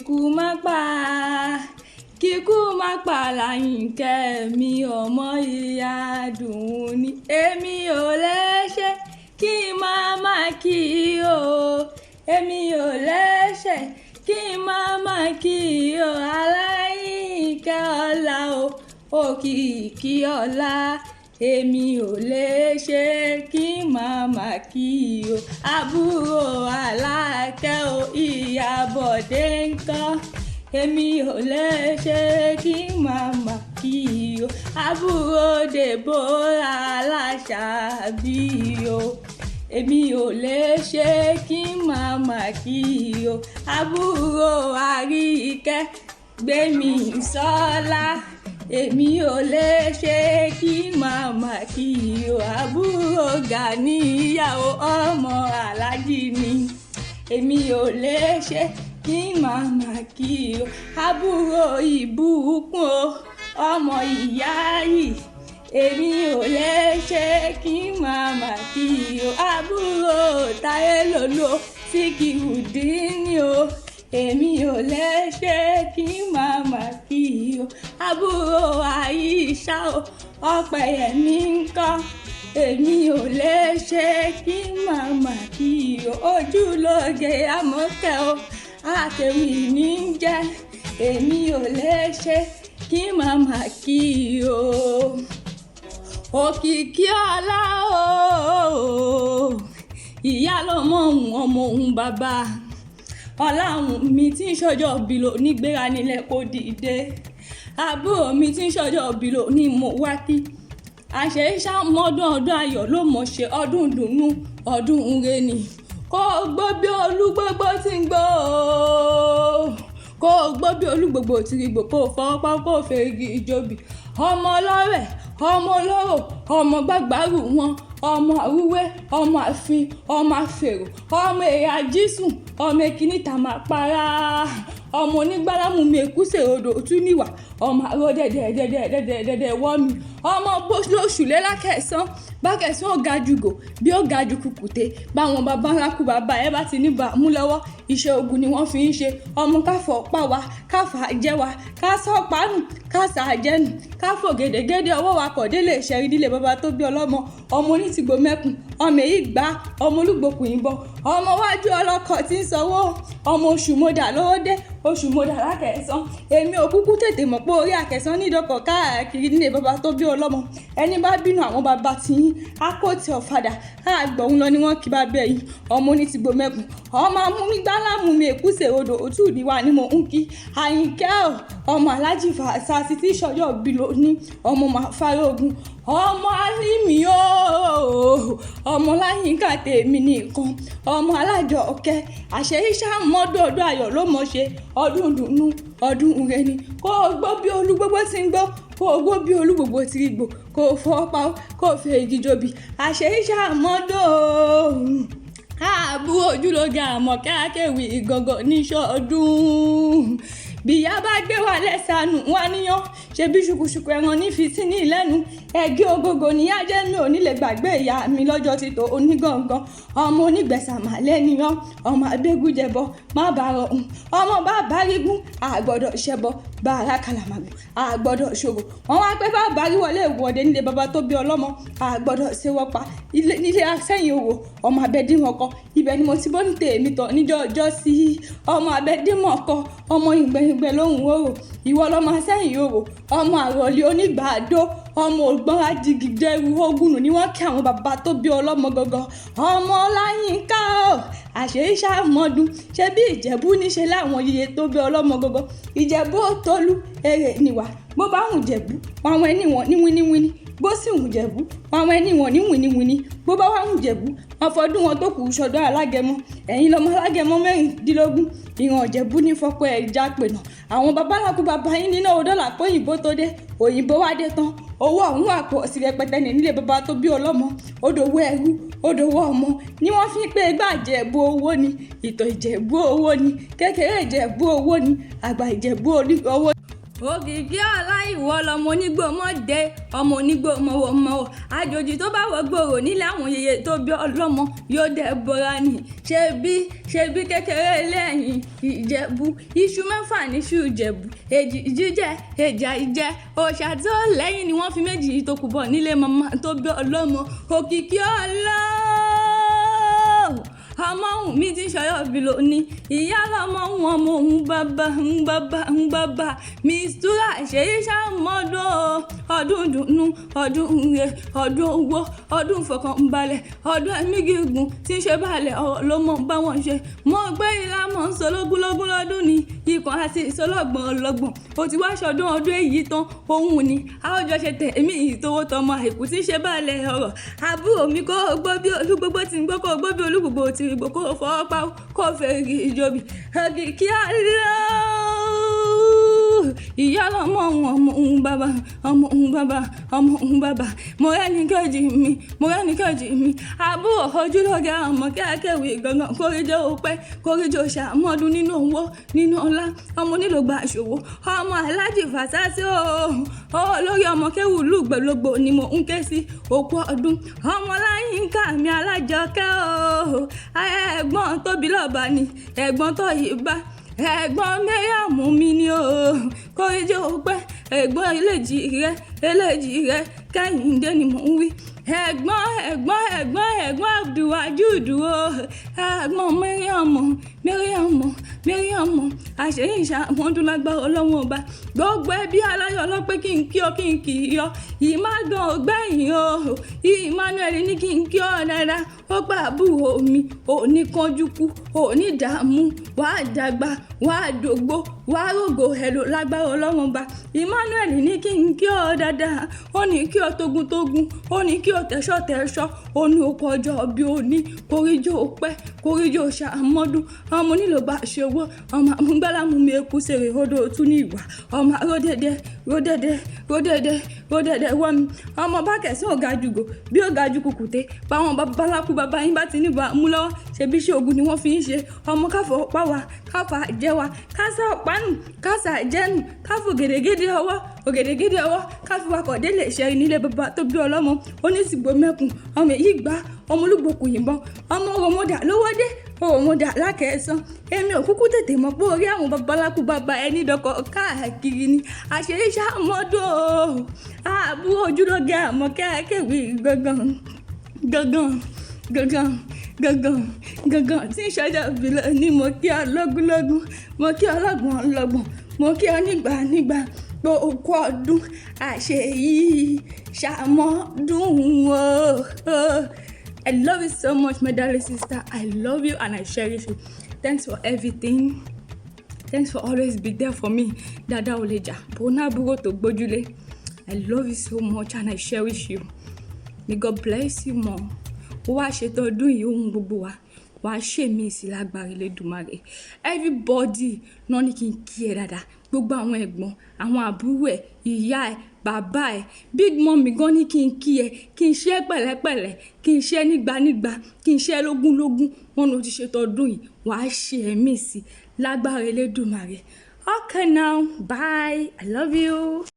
Kíkú má pa, kíkú má pa Láyìnkẹ́ mi, ọmọ ìyá dùn ní. Èmi ò lẹ́ṣẹ̀ kí n má má kí o, èmi ò lẹ́ṣẹ̀ kí n má má kí o. Aláyìnkẹ́ ọlá o, òkìkí ọlá, èmi ò lè ṣe kí n má má kí o. Àbúrò Alákẹ́ o, Ìyábọ̀dé ńkọ́? Èmi ò lè ṣe kí n má má kí o. Àbúrò Deborah Aláṣàbí o, èmi ò lè ṣe kí n má má kí o. Àbúrò Àríkẹ́ Gbémi Sọ́lá, èmi ò lè ṣe kí n má má kí o. Àbúrò Gàníyà o, ọmọ Aláàjì ni, èmi ò lè ṣe kí n má má kí o. Àbúrò Ìbùkún o, ọmọ ìyá yìí, èmi ò lè ṣe kí n má má kí o. Àbúrò Táyé Lòlú Síkírùdíìnì o, èmi ò lè ṣe kí n má má kí o. Àbúrò Àyíṣà o, Ọpẹ́yẹmí ńkọ́? Èmi ò lè ṣe kí n má má kí o. Ojúlóge Àmọ̀kẹ́ o, àkèwì ní í jẹ́, èmi ò lè ṣe kí n má má kí o. Òkìkí ọlá o, ìyá lọmọ òun, ọmọ òun bàbá ọláhùn mi tí ń ṣọjọ́ òbí lò nígbéra nílẹ̀ kó dìde. Àbúrò mi tí ń ṣọjọ́ òbí lò ní mo wá kí. Àṣẹ ìṣàmọ́dún ọdún ayọ̀ ló mọ̀ ṣe, ọdún dùnnú, ọdún ire ni. Kó gbó bí olúgbógbó tí ń gbó, kó gbó bí olúgbògbò tí ń gbò, kó fọwọ́ pa, kó fèrègì ìjòbì. Ọmọ ọlọ́rẹ̀, ọmọ olóró, ọmọ gbàgbárù wọn, ọmọ àrúwé, ọmọ àfin, ọmọ àfèrò, ọmọ èrè àjísùn, ọmọ ekíní tà máa para, ọmọ onígbálámù mi èkúsè odò tún níwà, ọmọ àrò dẹ̀dẹ̀ dẹ̀dẹ̀ dẹ̀dẹ̀ dẹ̀dẹ̀ wọ́ mi, ọmọ lóṣù lélákẹ̀sán bákẹ̀sán ó ga jù gò bí ó ga jù kùkùté. Báwọn baba ńlá kú bàbá ẹ bá ti ní bàmú lọ́wọ́, iṣẹ́ ogun ni wọ́n fi ń ṣe. Ọmọ káfọ́ pa wa, káfà jẹ́ wa, ká sọ́ pánù, ká sà jẹ́nu, ká fò gèdègèdè ọwọ́ wa kọ̀ délé ìṣẹ́rí nílé bàbá tó bí ọlọ́mọ. Ọmọ onítìgbò mẹ́kùn, ọmọ èyí gbá, ọmọ olúgbòkùn ìbọn, ọmọ wájú ọlọ́kọ̀ tí ń sanwó, ọmọ oṣù mọ́dà lówó dé, oṣù mọ́dà lákẹ̀sán. Èmi ò kúkú tètè mọ̀ pé orí àkẹsán nídọ̀kọ̀ káàkiri nílé bàbá tó bí ọlọ́mọ. Ẹni bá bínú àwọn bàbá tiyín á kó tí ọ̀fadà á gbọ̀hún lọ ni wọ́n kí bá bẹ̀ yín. Ọmọ onítìgbò mẹ́kùn, ọmọ amúnigbálámù mi èkúsè odò òtún ìwà ni mò ń kí. Àyìnkẹ́ ò, ọmọ Aláàjì Fàṣásí tí ìṣọjọ́ òbí ló ní, ọmọ Màfárógún, ọmọ Álímì o, ọmọ Láyínká tèmi nìkan, ọmọ alájọ ọ̀kẹ́. Àṣẹ ìṣàmọ́dún ọdún ayọ̀ ló mọ̀ ṣe, ọdún dùnnú, ọdún ire ni. Kó o gbó bí olúgbógbó tí ń gbó, kó o gbó bí olúgbògbò tí ń gbò, kó o fọ́ pa ó, kó o fi èjì jòbì. Àṣẹ ìṣàmọ́dún. Àbúrò ojúlóge Àmọ̀kẹ́ akéwì ìgangan níṣọ́ ọdún. Bíyá bá gbé wa lẹ́sàánù wá níyàn, ṣe bí ṣùkùṣùkù ẹran ní fi sí ní ìlẹ́nu. Ẹ̀gẹ́ ògógó níyà jẹ́, mi ò ní lè gbàgbé ìyá mi lọ́jọ́ títò onígangan. Ọmọ onígbẹ̀sàmà lẹ́niyàn, ọmọ abégúnjẹbọ má bàa rọrùn, ọmọ bá bárígún àgbọ̀dọ̀ ṣẹbọ, bàrà kàlàmàgbò àgbọ̀dọ̀ ṣòro. Wọ́n wá pé bá bárí wọlé ìwọ́de nílé bàbá tó bí ọlọ́mọ, àgbọ̀dọ̀ ṣèwọ́pa nílé sẹ́yìn òwò. Ọmọ abẹ́dímọ̀kọ, ibẹ̀ ni mo ti bọ́ ní tèmi tọ̀ níjọ́ ọjọ́ sí. Ọmọ abẹ́dímọ̀kọ, ọmọ ìgbẹ̀yìngbẹ̀ lóhùn òrò, ìwọ lọmọ sẹ́yìn òwò, ọmọ àròlé onígbàdó, ọmọ ògbọ́n adigidẹrù ogunù ni wọ́n kí àwọn bàbá tó bí ọlọ́mọ gangan. Ọmọ Ọláyínká o, àṣẹ ìṣàmọ́dún, ṣé bí Ìjẹ̀bú níṣe láwọn yeye tó bí ọlọ́mọ gangan. Ìjẹ̀bú òtólú èrè níwà, bó bá hùn Jẹ̀bú wọn àwọn ẹni wọn ní wíníwíní, bó sì hùn Jẹ̀bú wọn àwọn ẹni wọn ní wíníwíní, bó bá wà hùn Jẹ̀bú wọn fọdún wọn tó kù sọdún alágẹmọ. Ẹ̀yin lọmọ alágẹmọ 16, ìran Ìjẹ̀bú ní fọpọ ẹja pènà. Àwọn babaláku bàbá yín nínú owó dọ́là pé òyìnbó tó dé, òyìnbó wá dé tán, owó ọ̀hún àpò sí rẹpẹtẹ ní nílé bàbá tó bí ọlọ́mọ. Odòwò ẹrú, odòwò ọmọ ni wọ́n fi ń pé gbà Ìjẹ̀bú owó ni, ìtọ̀ Ìjẹ̀bú owó ni, kékeré Ìjẹ̀bú owó ni, àgbà Ìjẹ̀bú owó. Òkìkí ọlá, ìwọ lọmọ onígbò mọ́dé, ọmọ onígbò mọ̀wọ̀mọ̀wọ̀, àjòjì tó bá wọ gbòòrò nílé àwọn yèyé tó bí ọlọ́mọ yóò dẹ̀ bọ́ra ni. Ṣebí ṣebí kékeré lẹ́yìn Ìjẹ̀bú, iṣu mẹ́fà níṣu Ìjẹ̀bú, èjì jíjẹ, èjì àìjẹ, òòṣà tó lẹ́yìn ni wọ́n fi méjì tó kù bọ̀ nílé màmá tó bí ọlọ́mọ. Òkìkí ọlá, ọmọ òun mi ti ń ṣọyọ́ bí lónìí, ìyá lọmọ òun, ọmọ òun bàbá ń bàbá ń bàbá. Mistura, ṣèyí ṣàmọ́dún ọdún dùnú, ọdún ire, ọdún owó, ọdún fọkànbalẹ̀, ọdún ẹ̀mí gígùn tí ń ṣe balẹ̀ ọ̀rọ̀ ló mọ̀ bá wọn ṣe. Mo gbé ìlà mọ̀ ń sọ lógúnlógún lọ́dún ni ikàn àti ìsọlọ́gbọ̀n ọlọ́gbọ̀n. Ó ti wá ṣọdún ọdún èyí tán òun ni a ó jọ ṣe tẹ̀mí ìtòwó tọmọ àìkú tí ń ṣe balẹ̀ ọ̀rọ̀. Àbúrò mi, kó gbó bí olúgbogbo tí ń gbó, kó gbó bí olúgbogbo tí ń gbó, kó fọwọ́ pa, kó fèrè ìjòbí. Òkìkí ọlọ́, ìyá lọmọ òun, ọmọ òun bàbá, ọmọ òun bàbá, ọmọ òun bàbá. Mo rẹ́ni kejì mi, mo rẹ́ni kejì mi. Àbúrò ojúlóge, ọmọ kẹ́kẹ́wì gangan, kórìjọ òpẹ́, kórìjọ ṣàmọ́dún nínú owó, nínú ọlá, ọmọ onílògbà ṣòwò, ọmọ alájì fàṣásí o, lórí ọmọ kéwù lùgbẹ̀lógbò ni mo ń ké sí. Òkú ọdún, ọmọ láyínká mi alájọkẹ́ o, ẹ̀gbọ́n tóbi lọ́ba ni, ẹ̀gbọ́n tó yìí bá ẹ̀gbọ́n mẹ́rìàmù mi ni o, kórìjọ òpẹ́, ẹ̀gbọ́n eléjì rẹ, eléjì rẹ kẹ́hìndé ni mò ń wí, ẹ̀gbọ́n ẹ̀gbọ́n ẹ̀gbọ́n ẹ̀gbọ́n Abdulwajud o, ẹ̀gbọ́n mẹ́rìàmù, mẹ́rìàmù, mẹ́rìàmù. Àṣeyìn ìṣàmọ́dún lágbára Ọlọ́run Ọba. Gbogbo ẹbí aláyọ̀ ọlọ́pẹ́ kí n kí ọ, kí n kì í yọ ìmágan ọgbẹ́yìn o. Emmanuel ní kí n kí ọ dáadáa. Ó gbà, àbúrò mi, ò ní kánjú kú, ò ní dààmú, wàá dàgbà, wàá dògbó, wàá rògò ẹ̀lò lágbára Ọlọ́run Ọba. Emmanuel ní kí n kí ọ dáadáa. Ó ní kí ọ togun-togun, ó ní kí ọ tẹ̀ṣọ́-tẹ̀ṣọ́, ó ní okò ọjọ́ bí ó ní kóríjó pẹ́, kóríjó ṣàmọ́dún, ọmọ onílò bá ṣe owó, ọmọ àmúgbálámú mi eku sèrè odò tún ní ìwà, ọmọ ródẹ̀dẹ̀ ródẹ̀dẹ̀ ródẹ̀dẹ̀ ródẹ̀dẹ̀ wọ́n mi, ọmọ bá kẹsàn ò ga jùgò bí ó ga ju kùkùté báwọn babaláku bàbá yín bá ti ní bá mú lọ́wọ́, ṣebí iṣẹ́ ogun ni wọ́n fi ń ṣe. Ọmọ káfọ́ pa wá, káfà jẹ́ wa, kásá ọ̀pánù, kásá jẹ́nu, káfò gèdègèdè ọwọ́, ògèdègèdè ọwọ́, káfí wakọ̀ délé ìṣẹ́rin nílé bàbá tó bí ọlọ́mọ oníṣìgbò mẹ́kùn, ọmọ èyí gbá ọmọ olúgbòkun yìnbọn, ọmọ òròmọdà lówódé, òròmọdà lákẹ́sán. Èmi ò kúkú tètè mọ̀ pé orí àwọn babaláku bàbá ẹni dọkọ̀ káàkiri ni. Àṣírí ṣàmọ́dún o, àbúrò ojúlóge àmọ́ kẹ́kẹ́wì gangan gangan gangan gangan gangan tí ń ṣọjọ́ ìbílẹ̀ ni. Mo kí ọ lógúnlógún, mo kí ọ lọ́gbọ̀n lọ́gbọ̀n, mo kí ọ nígbà nígbà pé òkú ọdún, àṣeyí ṣàmọ́dún o. I love you so much, my darling sister. I love you and I cherish you. Thanks for everything. Thanks for always be there for me. Dada ò lè jà, bó ná àbúrò tó gbójúlé. I love you so much and I cherish you. May God bless you more. Ó wá ṣètò ọdún yìí, ohun gbogbo wa wàá ṣèmí sí lágbára Elédùmarè. Everybody náà ní kí n kí ẹ dáadáa, gbogbo àwọn ẹ̀gbọ́n, àwọn àbúrò ẹ̀, ìyá ẹ̀, bàbá ẹ̀, big mummy gan ní kí n kí ẹ, kí n ṣe é pẹ̀lẹ́pẹ̀lẹ́, kí n ṣe é nígbànígbà, kí n ṣe é lógúnlógún. Wọn ló ti ṣètò ọdún yìí, wàá ṣe ẹ̀mí sí lágbára Elédùmarè. Okay now, bye, I love you.